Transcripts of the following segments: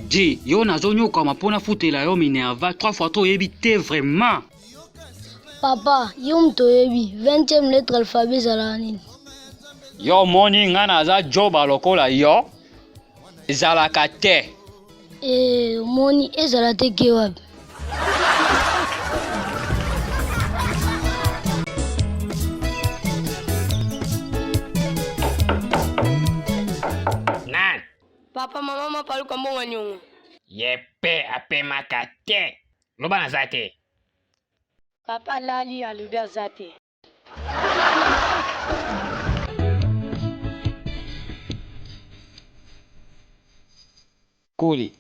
Di, yo nazonyokama mpo nafutela yo minerva 3 fois to oyebi te vraiment. Papa, yo moto oyebi 20e lettre alphabet ezalaka nini? Yo omoni nga naza joba lokola yo? Ezalaka te. Eh, omoni ezala te ke wapi? Nani? Papa, mama mapaluka mbongo nyongo. Ye pe apemaka te. Loba naza te. Papa alali alobi aza te. Kuli,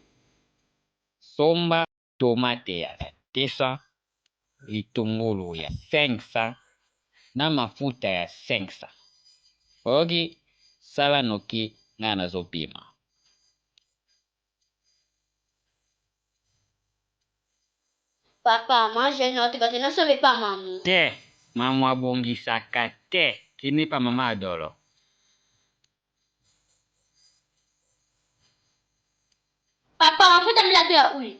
somba tomate ya 200, litungulu ya 500 na mafuta ya 500. Oyoki? Sala noki ngai nazobima. Papa, moi je note kasi nasomba epa mamu. Te, mamu abongisaka te. Kende epa mama Adolo. Papa, mafuta mbila to ya huile?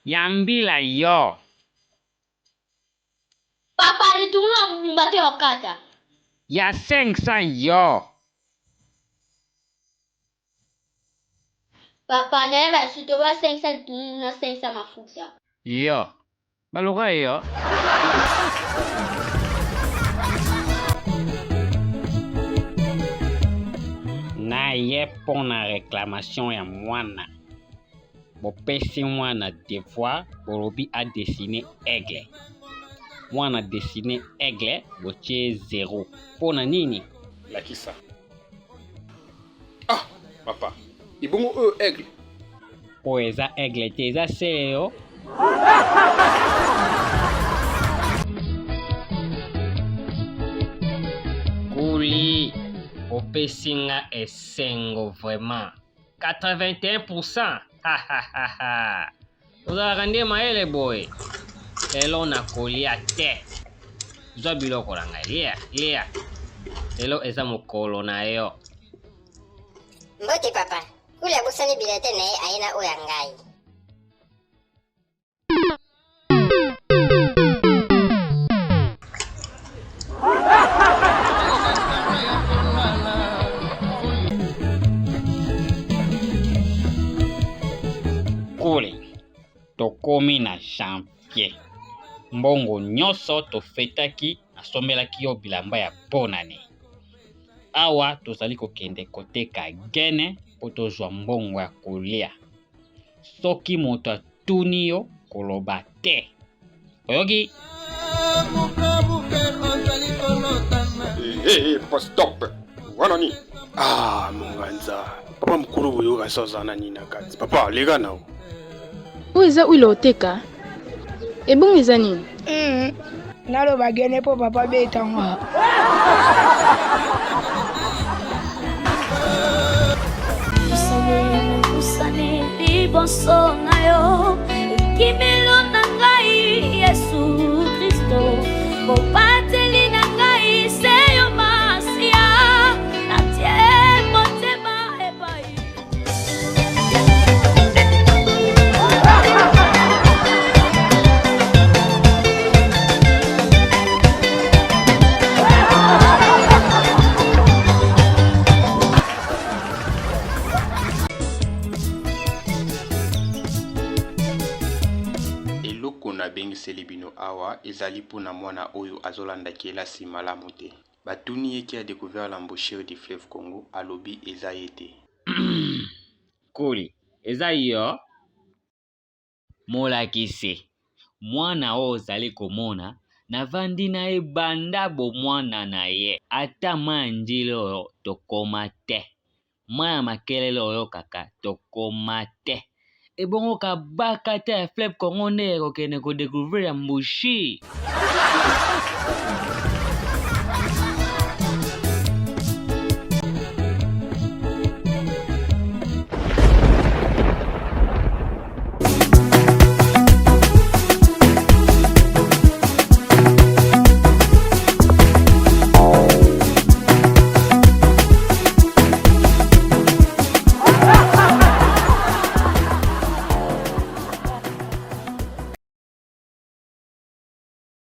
Ya mbila yo. Papa, litungulu ya mobimba to ya kokata? Ya 500 yo. Papa, nayeba lisusu te oba 500 litungulu na 500 mafuta. Yo, baluka yo. Na ye mpo na reclamation ya mwana. Bopesi mwana devoir, bolobi a dessiner aigle. Mwana dessiner aigle, botie zero. Mpo na nini? Lakisa. Ah, papa, ebongo oyo aigle? Oyo eza aigle te, eza sele yo. Kuli, opesi nga esengo vraiment. 81%. Ozalaka nde mayele boye. Lelo nakolia te. Zwa biloko na ngai, lia, lia. Lelo eza mokolo na yo. Mbote papa. Kuli abosani bulletin na ye aye na oyo ya ngai. Kule tokomi na janvier mbongo nyonso tofetaki nasombelaki yo bilamba ya bonane awa tozali kokende koteka gene mpo tozwa mbongo ya kolia soki moto atuni yo koloba te oyoki Hey, hey, hey, papa stop wana nini ah monganza papa mokolo boyoka so aza na nini na kati papa leka nao oyo eza huile oteka ebongo eza nini mm. Naloba gene mpo papa beta nga. Liboso na yo ekimelo na ngai Yesu Kristo mobateli na ngai se yo Masiya natie motema epai Eloko nabengiseli bino awa ezali mpo na mwana oyo azolanda kelasi malamu te. Batuni ye qui a decouvert l'embouchure du fleuve Congo, alobi eza ye te. Kuli, eza yo? Molakisi, mwana oyo ozali komona, navandi na ye banda bomwana na ye. Ata mai ya ndjili oyo tokoma te. Mai ya makelele oyokaka tokoma te. Ebongo kabaka te ya fleuve Congo nde ekokende ko decouvrir ya mbushi?